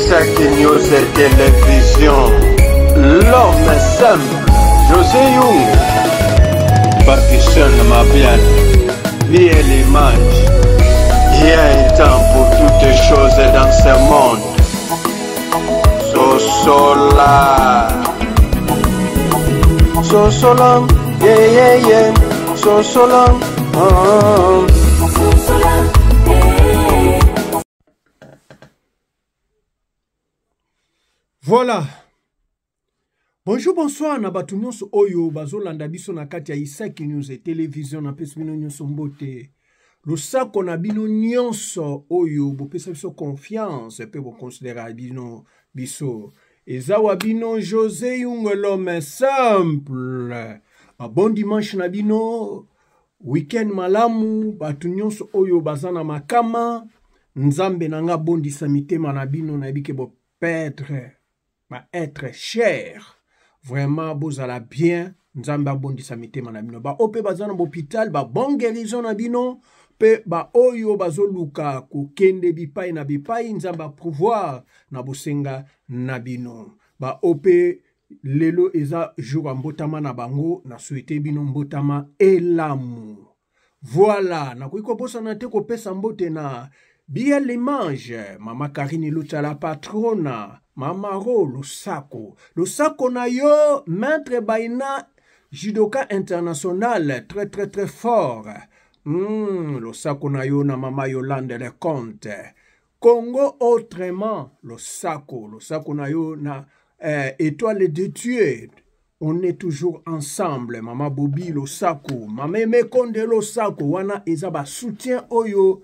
Isaac News Télévision. L'homme simple, José Young. Pakistan Mabian, Biel Image. Il y a un temps pour toutes choses dans ce monde. Sosola. Sosola, yeah, yeah, yeah. Sosola, oh. Sosola, yeah. Voilà. Bonjour, bonsoir na bato nyonso oyo bazolanda biso na kati ya Isaki News et Television na pesi bino nyonso mbote. Losako na bino nyonso oyo bopesa biso confiance mpe bokonsidera bino biso. Eza wa bino José Yung l'homme simple. Ba bon dimanche na bino, week-end malamu, bato nyonso oyo baza na makama, Nzambe na nga abondisa mitema na bino, nayebi ke bo perdre ba être cher vraiment bozala bien nzambe abondisa mitema na bino baoyo mpe baza na bopital ba bon guérison na bino mpe baoyo bazoluka kokende bipai na bipai nzambe aprouvoir na bosenga na bino baoyo mpe lelo eza jour ya mbotama na bango na souhaite bino mbotama elamu Voilà, nakoki kobosana te kopesa mbote na Bia Limange, Mama Karine Lucha la patrona, Mama Ro Losako. Losako na yo, Maître Baina, judoka international, très très très fort. Losako na yo na Mama Yolande le Comte. Congo autrement, losako, losako na yo na étoile de Dieu. On est toujours ensemble, Mama Bobi losako, Mama Emekonde losako, wana eza ba soutien oyo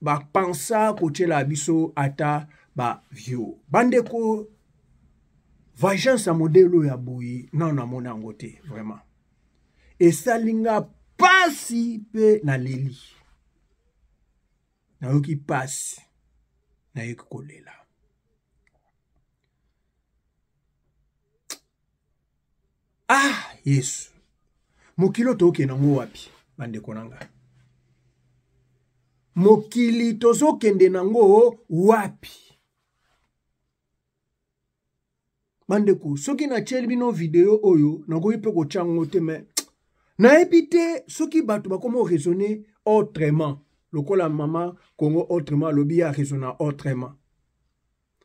ba pensa kotiela biso ata ba vieux. Bandeko vengeance ya modèle oyo ya boye nano namona yango te vraiment. Esali nga pasi pe naleli. Nayoki pasi, nayoki kolela. Ah, Yesu. Mokili oyo tokende nango wapi, bandeko na nga? Mokili tozokende nango wapi? Bandeko, soki natieli bino video oyo, nakoki mpe kotia yango te, mais nayebi te soki bato bakoma raisonner autrement. Lokola mama Congo autrement alobi ya raisonner autrement.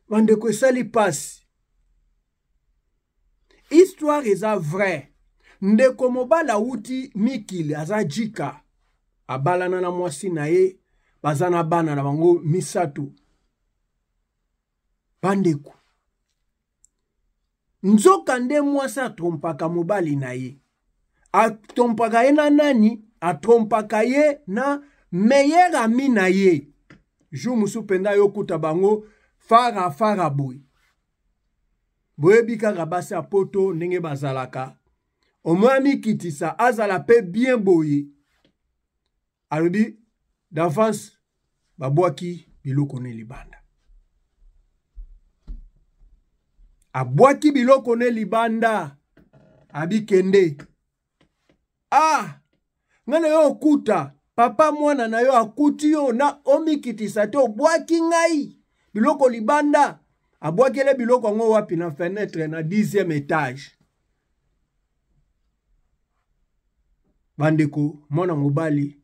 Bandeko, esali pasi. Histoire eza vrai. Ndeko mobali awuti mikili, aza jika, abalana na mwasi na ye, baza na bana na bango misato. Bandeko, nzoka nde mwasi atrompaka mobali na ye. Atrompaka ye na nani? Atrompaka ye na meilleur ami na ye. Jour mosusu mpenza yo kuta bango fara fara boye. Boyebi kaka basi ya poto ndenge bazalaka. Omoi amikitisa, azala pe bien boye. Alobi d'avance babwaki biloko ne libanda. Abwaki biloko ne libanda. Abikende. Ah! Nga na yo okuta papa mwana na yo akuti yo na omikitisa te, obwaki ngai biloko libanda. Abwakele biloko yango wapi? Na fenêtre na 10e étage. Bandeko, mwana mobali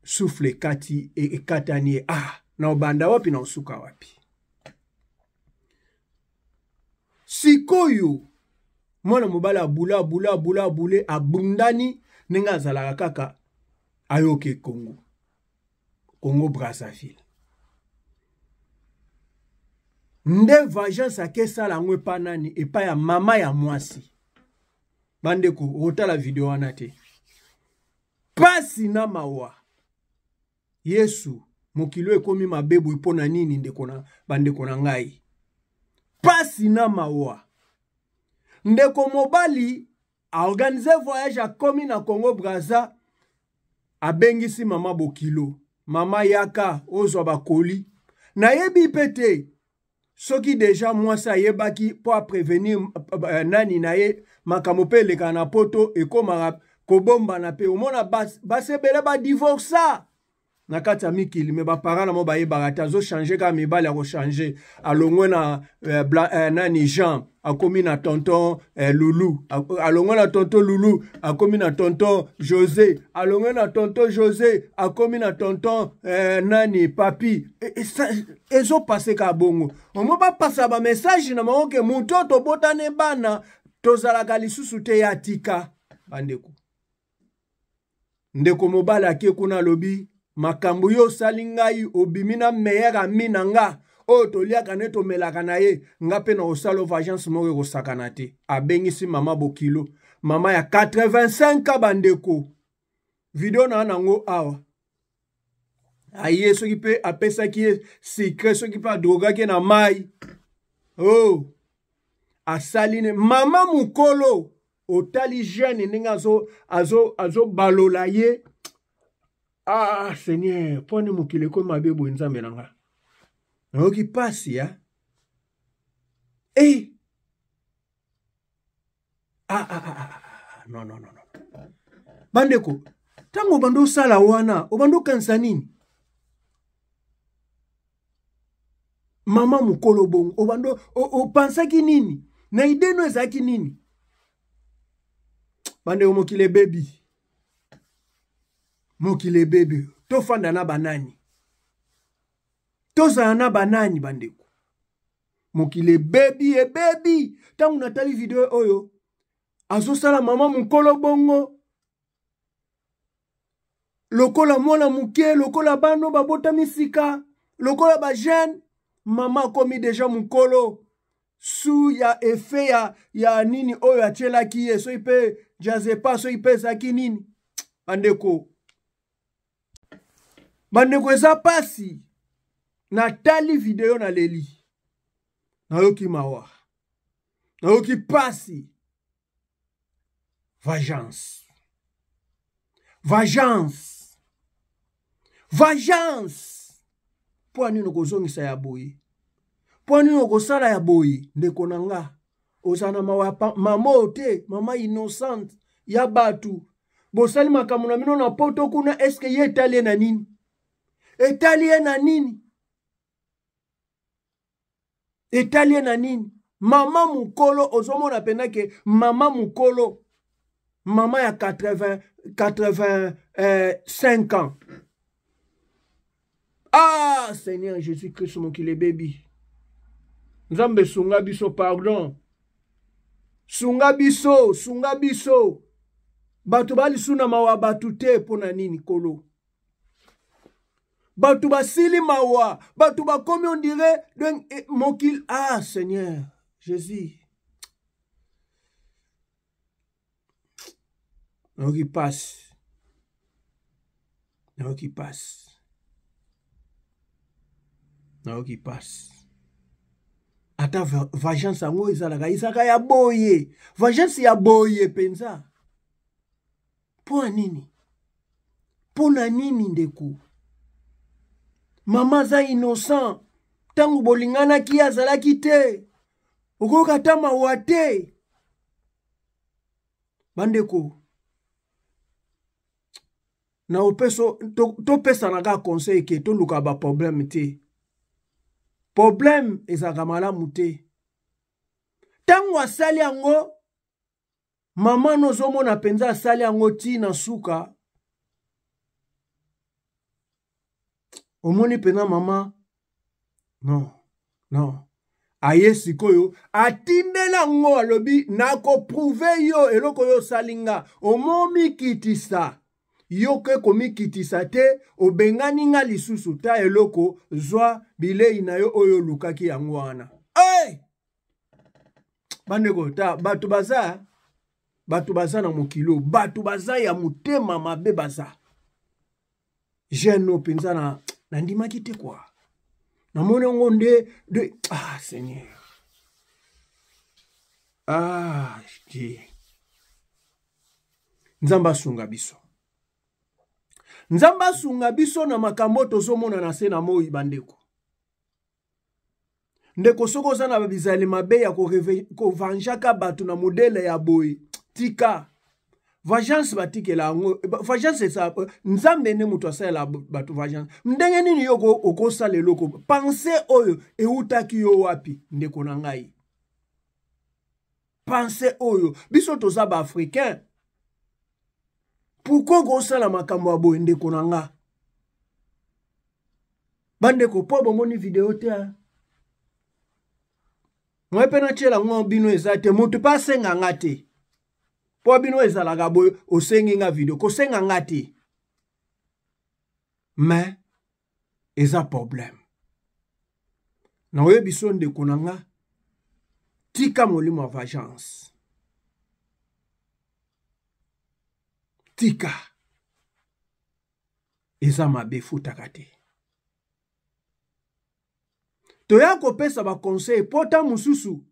souffle ekati, ekatani ye. Ah, na obanda wapi, na osuka wapi? Sikoyo mwana mobali abule, abule, abule, abule, abundani ndenge azalaka kaka, ayoke Congo, Congo Brazzaville. Nde vengeance akesala yango epa nani? Epa ya mama ya mwasi. Bandeko, otala video wana te. Pasi na mawa. Yesu, mokili oyo ekomi mabe boye mpo na nini, ndeko na, bandeko na ngai? Pasi na mawa. Ndeko mobali a organiser voyage, akomi na Congo Brazza, abengisi mama Bokilo. Mama yaka ozwa bakoli. Nayebi pe te soki deja mwasi ayebaki po a prévenir nani na ye, makambo pe elekaka na poto ekomaka kobombana pe. Omona basi ebele ba divorça. Na kati ya mikili me baparent na mo bayebaka te, azochange kaka mibali, akochange, alongwe na nani Jean, akomi na tonton Lulu, alongwe na tonton Lulu, akomi na tonton José, alongwe na tonton José, akomi na tonton nani Papi. Ezopase kaka bongo. Omo bapasa bamessage na bango ke moto oyo tobotane bana tozalaka lisusu te, ya tika bandeko. Ndeko mobali ake kuna, alobi makambo yo osali ngai, obimi na meilleur ami na nga oyo toliaka nde tomelaka na ye, nga mpe na kosala vengeance moko ekosakana te. Abengisi mama bokilo, mama ya 85 ans. Bandeko, video na nango awa. Aye soki mpe apesaki ye secret, soki mpe adrogaki ye na mai, oh, asali ne mama mokolo. Otali jeune ndenge azobalola azo, azo ye. Ah Seigneur, mpo ani mokili ekomi mabe boye? Nzambe na nga, nayoki pasi ya e ah, ah, ah, ah. Non, non, non, non. Bandeko, ntango obanda osala wana, obanda okanisa nini? Mama mokolo bongo, obanda opansaki nini na idée no? Ezalaki nini? Bandeko, mokili ebebi, mokili ebebi. Tofanda na banani? Tozala na banani? Bandeko, mokili ebebi, ebebi. Ntango natali video oyo, azosala mama mokolo bongo lokola mwana moke, lokola bano babotami sika, lokola bajeune. Mama akomi deja mokolo su ya efe ya nini oyo atielaki ye, soki mpe jazepa, soki mpe ezalaki nini. Bandeko, bandeko, eza pasi. Natali video, naleli, nayoki mawa, nayoki pasi. Vengeance, vengeance, vengeance! Mpo nini okozongisa ya boye? Mpo nini okosala ya boye? Ndeko na nga, ozala na mawa mama oyo te, mama innocente ya bato. Bosali makambo na bino na poto kuna, eske ye etali ye na nini? Etali ye na nini? Etali ye na nini? Mama mokolo, ozomona mpenza ke mama mokolo, mama ya 80, 85 ans. Ah Seigneur Jésus Christ, mokili ebebi. Nzambe, sunga biso, pardon, sunga biso, sunga biso. Bato balisu na mawa bato te. Mpo na nini, Kolo? Bato basili mawa, bato bakomi on dirait donc eh, mokili. Ah Seigneur Jésus, nayoki pasi, nayoki pasi, nayoki pasi. Ata vengeance yango ezalaka ya boye, vengeance ya boye mpenza, mpo na nini? Mpo na nini, ndeko? Mama aza innocent. Ntango bolinganaki, ye azalaki te. Okoyoka ata mawa te? Bandeko, na opeso topesana kaka conseil ke toluka baproblème te. Problème ezalaka malamu te. Ntango asali yango, mama nozomona mpenza asali yango ti na suka. Omoni mpenza mama, non, non. Aye sikoyo, atindela yango, alobi nakoprouve yo eloko oyo osali nga. Omomikitisa yo ke komikitisa te, obengani nga lisusu. Ta eloko, zwa bilei na yo oyo olukaki yango wana. Hey! Bandeko, ta bato baza, bato baza na mokili oyo, bato baza ya motema mabe, baza jeune oyo mpenza na nandimaki te kua namoni yango nde de. Ah Seigneur, ah Dieu, Nzambe asunga biso, Nzambe asunga biso na makambo oyo tozomona na se na moi. Bandeko, ndeko, soki oza na bizali mabe ya kovanjaka bato na modele ya boye, tika. Vengeance batikela yango, vengeance eza Nzambe nde moto asalela bato vengeance. Ndenge nini yo okosala eloko pense oyo eutaki yo wapi, ndeko na ngai? Pense oyo biso toza baafricain, pourkui okosala makambo ya boye, ndeko na nga? Bandeko, mpo bomoni video te, moi mpe natyela ngo bino eza te. Moto mpe asenga nga te, mpo bino ezalaka boye, osengi nga video, kosenga nga te, mais eza problème. Naoyebi so, ndeko na nga, tika molimo ya vengeance, tika, eza mabe, efutaka te. Toya kopesa baconseil mpo ta mosusu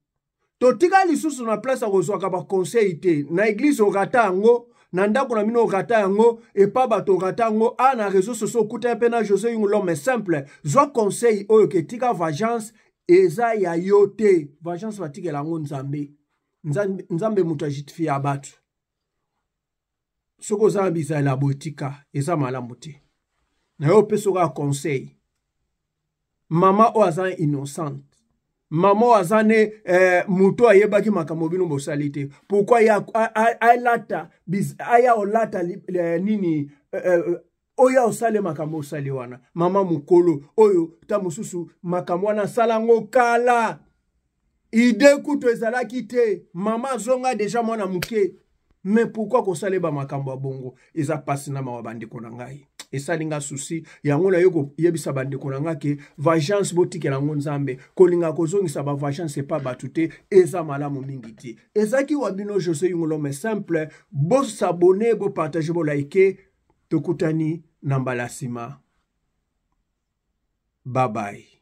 totika lisusu na place ya kozwaka baconseil te. Na eglize orata yango, na ndako na bino orata yango, epa bato orata yango, a na réseau sociaux okutana mpe na José Yungu l'homme simple. Zwa conseil oyo ke tika vengeance, eza ya yo te. Vengeance batikela yango Nzambe. Nzambe moto ajustifie ya bato. Soki oza na bizaleli ya boye, tika, eza malamu te. Na yo opesi kaka conseil. Mama oyo aza innocente, mama oyo aza ne moto ayebaki makambo bino bosali te. Pourquoi ye alata, aya olata nini oyo osali makambo osali wana? Mama mokolo oyo, ta mosusu makambo wana asala yango kala, ide kutu ezalaki te. Mama azonga deja mwana moke, mais pourquoi kosaleba makambo ya bongo? Eza mpasi na mawa, bandeko na ngai, esali nga susi. Yango naye koyebisa bandeko na nga ke vengeance botikela yango Nzambe. Kolinga kozongisa bavengeance epa bato te, eza malamu mingi te. Ezalaki wa bino José Yungu l'homme simple. Bosabone, bopartage, bolike. Tokutani na mbala nsima. Bye bye.